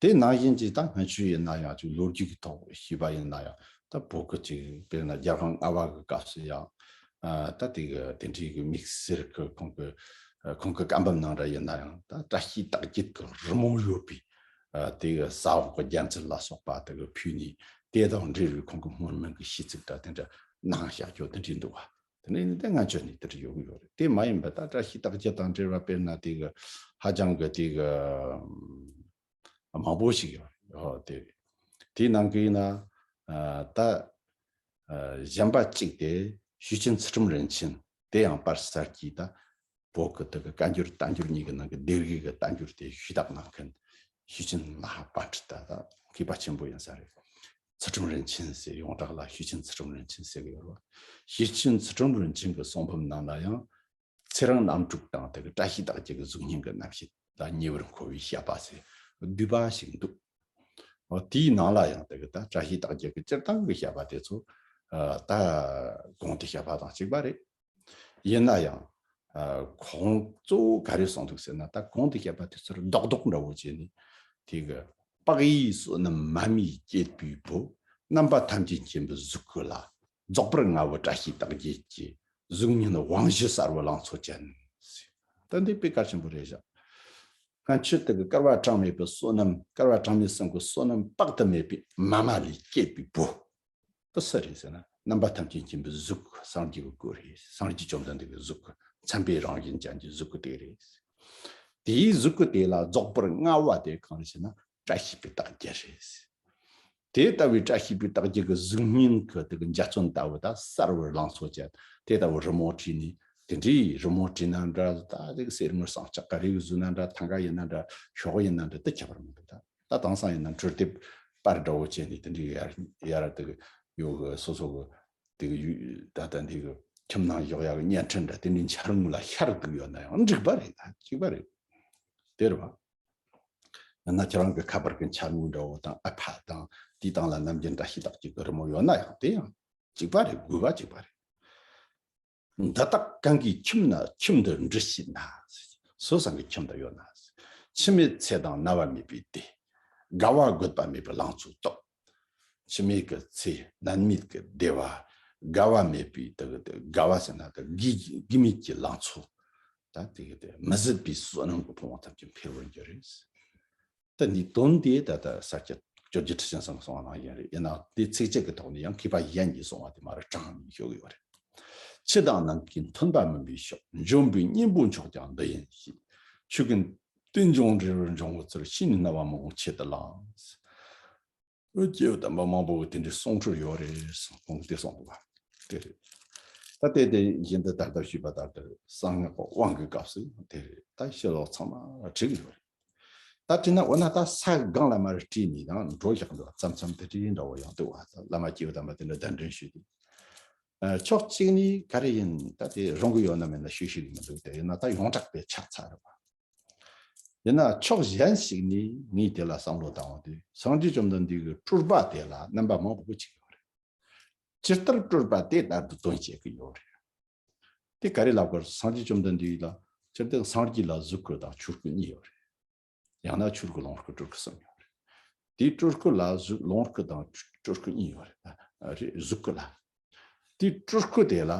དེ་ནང་བཞིན་གྱི་ད་སྔ་ཆོས་ཡིན་ན་ཡང་ཅིག་ལོ་རྒྱུས་ཀྱི་ཐོག་ཞུས་པ་ཡིན་ན་ཡང་ད་བོད་ཀྱི་ཅིག་དཔེར་ན་རྒྱལ་དབང་ལྔ་པ་གི་སྐབས་སུ་ཡང་ཨ་ད་དེ་གི་དེ་འདྲའི་གི་དམིགས་བསལ་གྱི་ཁོང་གི་ཨ་ཁོང་གི་བཀའ་འབུམ་ནང་འདྲ་ཡིན་ན་ཡང་ད་བཀྲ་ཤིས་རྟགས་བརྒྱད་ཀྱི་རི་མོ་ཡོད་པའི་ཨ་དེ་གི་ཟ་འོག་གི་རྒྱལ་མཚན་ལ་སོགས་པ་དེ་གི་ཕུལ་ནས་དེ་དང་འབྲེལ་བའི་ཁོང་གི་སྨོན་མིང་གི་ཤིས་ཚིག་འདྲ་དེ་འདྲ་གནང་བཞག་རྒྱུ་དེ་འདྲའི་འདུག་བ། དེ་ནས་དེ་ང་ཚོ་ནས་དེ་འདྲ་ཡོད་གི་ཡོད་རེད། དེ་མ་ཡིན་པ་ད་བཀྲ་ཤིས་རྟགས་བརྒྱད་དང་འབྲེལ་བ་དཔེར་ན་དེ་གི་ཧ་ཅང་གི་དེ་གི་མང་པོ་ཞིག་ཡོད་རེད། ཨོ་དེ་དེའི་ནང་གི་ཡིན་ན་ཨ་ད་ཨ་གཞན་པ་གཅིག་དེ་ཞུས་ཅིན་ཚུལ་ཁྲིམས་རིན་ཆེན། དེ་ཡང་པར་གསར་གྱི་ད་བོད་ཀྱི་དེ་གི་བཀའ་འགྱུར་བསྟན་འགྱུར་གཉིས་ཀྱི་ནང་གི་སྡེ་དགེ་གི་བསྟན་འགྱུར་དེ་ཞུས་དག་གནང་མཁན་ཞུས་ཅིན་མ་ཧཱ་པཎྜི་ཏ་ད་མཁས་པ་ཆེན་པོ་ཡིན་ས་རེད། ཚུལ་ཁྲིམས་རིན་ཆེན་ཟེར་ཡོངས་གྲགས་ལ་ཞུས་ཅིན་ཚུལ་ཁྲིམས་རིན་ཆེན་ཟེར་གི་ཡོད་རེད། ཞུས་ཅིན་ཚུལ་ཁྲིམས་རིན་ཆེན་གྱི་གསུང་འབུམ་ནང་ལ་ཡང་ཚེ་རིང་རྣམ་དྲུག་དང་དེ་གི་བཀྲ་ཤིས་རྟགས་བརྒྱད་ཀྱི་གཟུགས་བརྙན་གྱི་རྣམ་བཤད་དང་ཉེ་བར་མཁོ་བའི་བཤད་པ་ཟེར་བསྡུས་པ་ཞིག་འདུག་འོ་དེའི་ནང་ལ་ཡང་དེ་གི་ད་བཀྲ་ཤིས་རྟགས་བརྒྱད་ཀྱི་སྤྱིར་བཏང་གི་བཤད་པ་དེ་ཚོ་ཨ་ད་གོང་དུ་བཤད་པ་དང་གཅིག་པ་རེད། ཡིན་ན་ཡང་ཨ་ཁོང་གཙོ་བོ་ག་རེ་གསུངས་འདུག་ཟེར་ན། ད་གོང་དུ་བཤད་པ་དེ་ཚོར་རྡོག་རྡོག་འདྲ་བོ་བྱས་ནས་དེ་གི་དཔག་ཡས་བསོད་ནམས་མ་རྨོས་བསྐྱེད་པའི་བུ། རྣམ་པ་ཐམས་ཅད་མཁྱེན་པའི་གཟུགས་སྐུ་ལ། རྫོགས་པར་མངའ་བའི་བཀྲ་ཤིས་རྟགས་བརྒྱད་ཀྱི། གཟུགས་བརྙན་དབང་བཞི་གསལ་བའི་ལང་ཚོ་ཅན། ད་འདི་དཔེ་གལ་ཆེན་པོ་རེད་བཞག་སྔ་ཕྱི་དེ་གི་བསྐལ་པ་གྲངས་མེད་པའི་བསོད་ནམས། བསྐལ་པ་གྲངས་མེད་གསུམ་གྱི་བསོད་ནམས་དཔག་ཏུ་མེད་པའི་མ་མ་ལས་སྐྱེས་པའི་བུ། དེ་སུ་རེད་ཟེར་ན། རྣམ་པ་ཐམས་ཅད་མཁྱེན་པའི་གཟུགས། སངས་རྒྱས་ཀྱི་སྐུ་རེད། སངས་རྒྱས་བཅོམ་ལྡན་འདས་ཀྱི་གཟུགས་སྐུ། མཚན་དཔེའི་རང་བཞིན་ཅན་གྱི་གཟུགས་སྐུ་དེ་རེད། དེའི་གཟུགས་སྐུ་དེ་ལ་རྫོགས་པར་མངའ་བ་དེ་གང་རེད་ཟེར་ན། བཀྲ་ཤིས་པའི་རྟགས་བརྒྱད་རེད། དེ་ལྟ་བུའི་བཀྲ་ཤིས་པའི་རྟགས་བརྒྱད་ཀྱི་གཟུགས་བརྙན་གྱི་དེ་གི་འཇའ་ཚོན་ལྟ་བུ་དང་གསལ་བའི་ལང་ཚོ་ཅན། དེ་ལྟ་བུ་རི་མོ་བྲིས་ནས། དེ་འདྲའི་རི་མོ་བྲིས་ན་འདྲ། ད་དེ་གི་གསེར་དངུལ་ཟངས་ལྕགས་ག་རེ་གི་བཟོས་ན་འདྲ། ཐང་ག་ཡིན་ན་འདྲ། ཤོག་ཡིན་ན་འདྲ། དེ་ཁྱད་པར་མི་འདུག་ད་ད་དེང་སང་ཡིན་ན་འཕྲུལ་དེབ་པར་འདྲ་བོ་བྱས་ནས་དེ་འདྲའི་ཡར་ཡར་དེ་གི་ཡོད་གི་སོ་སོ་གི་དེ་གི་ཡུ་ད་ལྟ་འདི་གི་ཁྱིམ་ནང་བཞག་ཡག་གི་བརྙན་འཕྲིན་འདྲ་དེ་འདྲའི་འཆར་ངོ་ལ་ཤར་འདུག་ཡོད་ན་ཡང་འགྲིག་པ་རེད། ད་གཅིག་པ་རེད། དེ་རེད་བ། ཡང་ན་ཁྱེད་རང་གི་ཁ་པར་གྱི་འཆར་ངོ་འདྲ་བོ་དང་ཨ་ཕ་དང་དེའི་སྟེང་ལ་ནམ་རྒྱུན་བཀྲ་ཤིས་རྟགས་བརྒྱད་ཀྱི་རི་མོ་ཡོད་ན་ཡང་དེ་ཡང་གཅིག་པ་རེད། དགོས་པ་གཅིག་པ་རེད། འདི་དག་གང་གི་ཁྱིམ་ན་ཁྱིམ་དུ་འབྲི་ཤེས་ན། སུ་ཚང་གི་ཁྱིམ་དུ་ཡོད་ན། འཆི་མེད་ཚེ་དང་ན་བ་མེད་པའི་བདེ། རྒ་བ་རྒུད་པ་མེད་པའི་ལང་ཚོའི་སྟོབས། འཆི་མེད་ཀྱི་ཚེ་ནད་མེད་ཀྱི་བདེ་བ། རྒ་བ་མེད་པའི་དེ་གི་དེ་རྒ་བ་ཟེར་ན་དེ་རྒས་རྒས་མེད་ཀྱི་ལང་ཚོ། ད་དེ་གི་དེ་མི་ཟད་པའི་བསོད་ནམས་ཀྱི་ཕུང་པོ་ཐམས་ཅད་འཕེལ་བར་འགྱུར་རེད། ད་འདི་དོན་དེ་ད་ལྟ་ས་སྐྱ་བཅོ་བརྒྱད་ཁྲི་ཆེན་ཚང་གསུང་བ་ནང་བཞིན་རེད། ཡིན་ནའང་དེ་ཚིགས་བཅད་ཀྱི་ཐོག་ནས་ཡང་མཁས་པ་གཞན་གྱིས་གསུང་བ་དེ་མར་དྲངས་ནས་ཤོད་ཀྱི་ཡོད་རེད། ཕྱི་དང་ནང་གི་མཐུན་པ་མིན་པའི་ཕྱོགས། འཇོམས་པའི་གཉེན་པོ་མཆོག་ཀྱང་འདི་ཡིན་ཞེས། ཆོས་ཀུན་རྟེན་འབྱུང་འབྲས་བུར་འབྱུང་བའི་ཚུལ། ཤེས་ནས་རྣ་བ་མི་འོང་ཆེད་དུ་བླངས། སྐྱེས་བུ་དམ་པ་མང་པོ་གིས་དེ་འདྲའི་གསུང་སྲོལ་ཡོད་རེད་གསུངས། ཁོང་གིས་དེ་གསུངས་འདུག་པ། དེ་རེད། ད་དེ་དེ་བཞིན་དུ་ད་ལྟ་ཞུས་པ་ལྟར་དུ་གསང་སྔགས་དབང་གི་སྐབས་སུ་དེ་ད་ཕྱི་ལོགས་ཚང་མ་བྲིས་ཡོད་རེད། ད་བྲིས་ན་འོ་ན་ད་ས་སྒང་ལ་མར་བྲིས་ནས་དང་འགྲོ་བཞག་འདུག་བ། མཚམས་མཚམས་དེ་འདྲ་ཡིན་འདྲ་བོ་ཡང་འདུག་བ། ད་བླ་མ་སྐྱེས་བུ་དམ་པ་དེ་འདྲ་གདན་འདྲེན་ཞུས་ཏེ། ཕྱོགས་གཅིག་ནས་ག་རེ་ཡིན། ད་དེ་རུང་གི་ཡོད་ན་མེད་ན་ཤོད་ཤེས་ཀྱི་མི་འདུག་དེ་ཡིན་ན་ད་ཡོངས་གྲགས་པའི་ཆ་ཚང་རེད་བ། ཡིན་ན་ཕྱོགས་གཞན་ཞིག་ནས་ངས་དེ་ལ་བསམ་བློ་བཏང་བ་དེ་སངས་རྒྱས་བཅོམ་ལྡན་འདས་ཀྱི་སྤྲུལ་པ་དེ་ལ་རྣམ་པ་མང་པོ་ཅིག་ཡོད་རེད། ཇི་ལྟར་སྤྲུལ་པ་དེ་ལྟར་དུ་དོན་བྱེད་ཀྱི་ཡོད་རེད། དེ་ག་རེ་ལབ་དགོས། སངས་རྒྱས་བཅོམ་ལྡན་འདས་ལ་སྤྱིར་བཏང་སངས་རྒྱས་ལ་གཟུགས་སྐུ་དང་ཆོས་སྐུ་གཉིས་ཡོད་རེད། ཡང་ན་ཆོས་སྐུ་ལོངས་སྐུ་སྤྲུལ་སྐུ་གསུམ་ཡོད་རེད། དེའི་སྤྲུལ་སྐུ་ལ་གཟུགས་ལོངས་སྐུ་དང་སྤྲུལ་སྐུ་གཉིས་ཡོད་རེད། ཨ་རེད། གཟུགས་སྐུ་ལ། དེའི་སྤྲུལ་སྐུ་དེ་ལ་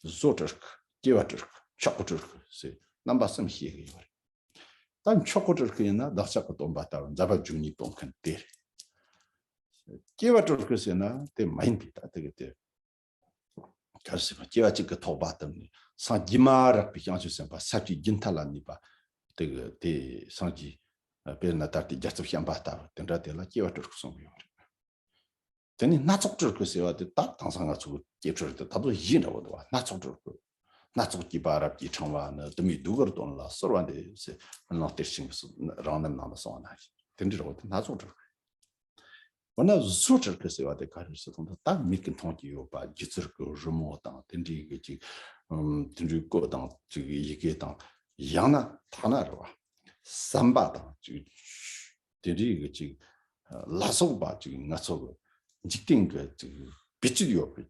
བཟོ་སྤྲུལ་སྐུ། སྐྱེ་བ་སྤྲུལ་སྐུ། མཆོག་གི་སྤྲུལ་སྐུ་ཟེར་རྣམ་པ་གསུམ་བཤད་ཀྱི་ཡོད་རེད། ད་མཆོག་གི་སྤྲུལ་སྐུ་ཡིན་ན་བདག་ཅག་གི་སྟོན་པ་ལྟ་བུ་མཛད་པ་བཅུ་གཉིས་སྟོན་མཁན་དེ་རེད། སྐྱེ་བ་སྤྲུལ་སྐུ་ཟེར་ན་དེ་མ་ཡིན་པའི་ད་དེ་གི་དེ། ག་རེ་ཟེར་བ། སྐྱེ་བ་གཅིག་གི་ཐོག་པ་དང་ནི་སངས་རྒྱས་མ་རག་པའི་བྱང་ཆུབ་སེམས་དཔའ་ས་བཅུའི་རྒྱུན་མཐའ་ལ་གནས་པ་དེ་གི་དེ་སངས་རྒྱས། དཔེར་ན་ད་ལྟའི་རྒྱལ་ཚབ་བྱམས་པ་ལྟ་བུ་དེ་འདྲ་དེ་ལ་སྐྱེ་བ་སྤྲུལ་སྐུ་གསུངས་པ་ཡོད་རེད། དེ་ནས་སྣ་ཚོགས་སྤྲུལ་སྐུ་ཟེར་བ་དེ་ད་དེང་སང་ང་ཚོ་གི་སྐྱེ་སྤྲུལ་དེ་ད་དུང་གཞི་འདྲ་བོ་འདུག་བ། སྣ་ཚོགས་སྤྲུལ་སྐུ། སྣ་ཚོགས་སྐྱེས་པ་རབ་ཀྱིས་ཕྲེང་བ་ནི། དུ་མའི་གདུགས་དཀར་སྟོན་ལ་གསོལ་བ་འདེབས་ཟེར། སྣང་གཏེར་ཆེན་པོ་རང་རྣམ་ནང་ལ་གསུངས་པ་ནང་བཞིན་དེ་འདྲའི་འདྲ་བོ་དེ་སྣ་ཚོགས་སྤྲུལ་སྐུ། འོ་ན་བཟོ་སྤྲུལ་སྐུ་ཟེར་བ་དེ་ག་རེ་ཟེར་དང་། ད་མིག་གིས་མཐོང་རྒྱུ་ཡོད་པ་སྒྱུ་རྩལ་གྱི་རི་མོ་དང་དེ་འདྲའི་གི་ཅིག་ཨམ། དེ་འདྲའི་བརྐོས་དང་ཅིག་ཡི་གེ་དང་། ཡང་ན་ཐ་ན་རེད་བ། ཟམ་པ་དང་ཅིག་དེ་འདྲའི་གི་ཅིག་ལ་སོགས་པ་ཅིག་ང་ཚོ་གི་འཇིག་རྟེན་གི་ཅིག་བེད་སྤྱོད་ཡོད་པའི་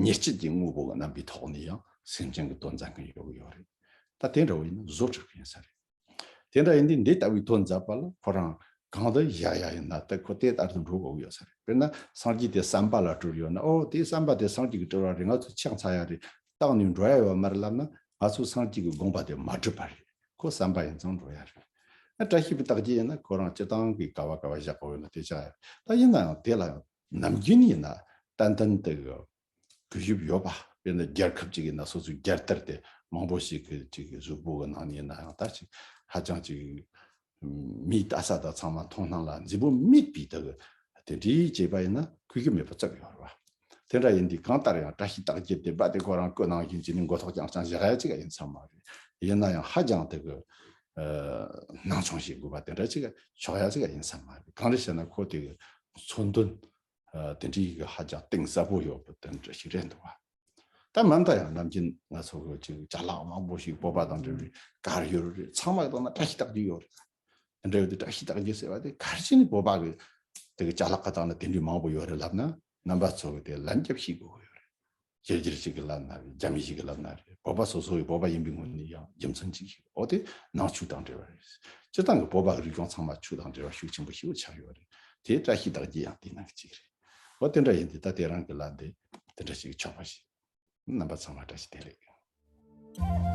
ཉེར་སྤྱོད་ཀྱི་དངོས་པོ་གི་རྣམ་པའི་ཐོག་ནས་ཡང་སེམས་ཅན་གྱི་དོན་མཛད་མཁན་ཡོད་གི་ཡོད་རེད། ད་དེ་འདྲ་བོ་ཡིན་ན་བཟོ་སྤྲུལ་སྐུ་ཡིན་ས་རེད། དེ་འདྲ་ཡིན་དུས་འདི་ལྟ་བུའི་དོན་མཛད་པ་ལ་ཁོ་རང་གང་དུ་བཞག་ཡ་ཡིན་ན་ད་ཁོ་དེ་ལྟར་དུ་འགྲོ་དགོས་ཀྱི་ཡོད་ས་རེད། དཔེར་ན་སངས་རྒྱས་དེ་ཟམ་པ་ལ་སྤྲུལ་ཡོད་ན། ཨོ་དེ་ཟམ་པ་དེ་སངས་རྒྱས་ཀྱི་སྤྲུལ་བ་རེད། ང་ཚོས་ཕྱག་འཚལ་ཡ་རེད། བཏང་ནས་འགྲོ་ཡ་ཡོད་མ་རེད་ལབ་ན་ང་ཚོས་སངས་རྒྱས་ཀྱི་དགོངས་པ་དེ་མ་གྲུབ་པ་རེད། ཁོ་ཟམ་པ་ཡིན་ཙང་འགྲོ་ཡ་རེད། ཨ་བཀྲ་ཤིས་པའི་རྟགས་བརྒྱད་ཡིན་ན་ཁོ་རང་སྤྱིར་བཏང་གི་ག་བ་ག་བ་བཞག་དགོས་ཡོད་ན་དེ་བཞག་ཡ་རེད། ད་ཡིན་ན་ཡང་དེ་ལ་ཡང་ནམ་རྒྱུན་ཡིན་ན་ཏན་ཏན་དེ་གི་གུས་ཞབས་ཡོད་པ། དཔེར་ན་རྒྱལ་ཁབ་ཅིག་ཡིན་ན་སོ་སོའི་རྒྱལ་དར་དེ་མང་པོ་ཞིག་གི་ཅིག་གཟུགས་པོ་གི་ནང་ནས་ཡིན་ན་ཡང་ད་ཅིག་ཧ་ཅང་ཅིག་མིའི་ལྟ་ས་དང་ཚང་མ་མཐོང་སྣང་ལ་མཛེས་པོ་དམིགས་པའི་དེ་གི་དེ་འདྲའི་བྱས་པ་ཡིན་ན་གུས་ཀྱི་མེད་པ་ཙམ་ཡོད་རེད་བ། དེ་འདྲ་ཡིན་དུས་གང་ལྟར་ཡང་བཀྲ་ཤིས་རྟགས་བརྒྱད་དེ་བ་དེ་ཁོ་རང་བརྐོས་གནང་བཞིན་བྱས་ནས་མགོ་ཐོག་རྐྱང་རྐྱང་བཞག་ཡ་ཅིག་ཡིན་ས་མ་རེད། ཡིན་ན་ཡང་ཧ་ཅང་དེ་གི་ཨ་སྣང་ཆུང་བྱེད་དགོས་པ་དེ་འདྲ་ཅིག་ཆོག་ཡ་ཅིག་ཡིན་ས་མ་རེད། གང་རེད་ཟེར་ན་ཁོ་དེ་གི་མཚོན་དོན། ཨ་དེ་འདྲའི་གི་ཧ་ཅང་གཏིང་ཟབ་པོ་ཡོད་པ་དེ་འདྲ་ཞིག་རེད་འདུག་བ། ད་མ་མཐའ་ཡང་ནམ་རྒྱུན་ང་ཚོ་གི་ཅིག་ཅ་ལག་མང་པོ་ཞིག་བོད་པ་དང་འབྲེལ་བའི་གར་ཡོད་རེད། ཚང་མ་གི་ཐོག་ན་བཀྲ་ཤིས་རྟགས་བརྒྱད་ཡོད་རེད། དེ་འདྲ་ཡོད་དུས་བཀྲ་ཤིས་རྟགས་བརྒྱད་ཟེར་བ་དེ་ག་རེ་བྱས་ནས་བོད་པ་གི་དེ་གི་ཅ་ལག་གི་སྟེང་ན་དེ་འདྲའི་མང་པོ་ཡོད་རེད་ལབ་ན་རྣམ་པ་ཚོ་གི་དེ་ལན་རྒྱབ་ཤེས་དགོས་ཀྱི་ཡོད་རེད། ཤེས་རྒྱུར་ཅིག་གི་ལབ་ན་རེད། རྒྱ་མི་ཞིག་གི་ལབ་ན་རེད། བོད་པ་སོ་སོ་ཡི་བོད་པ་ཡིན་པའི་ངོས་ནས་ཡང་རྒྱུ་མཚན་ཅིག་ཞིག་འོ་དེ་ནང་ཆོས་དང་འབྲེལ་བ་རེད། སྤྱིར་བཏང་གི་བོད་པ་གི་རིག་གཞུང་ཚང་མ་ཆོས་དང་འབྲེལ་བ་ཤུགས་ཆེན་པོ་ཞེ་པོ་ཆགས་ཡོད་རེད། དེ་བཀྲ་ཤིས་རྟགས་བརྒྱད་ཡང་དེའི་ནང་གི་གཅིག་རེད། འོ་དེ་འདྲ་ཡིན་དུས་ད་དེ་རང་གི་ལབ་དེ་དེ་འདྲ་ཞིག་ཆོག་པ་ཞིག་རྣམ་པ་ཚང་མ་བཀྲ་ཤིས་བདེ་ལེགས།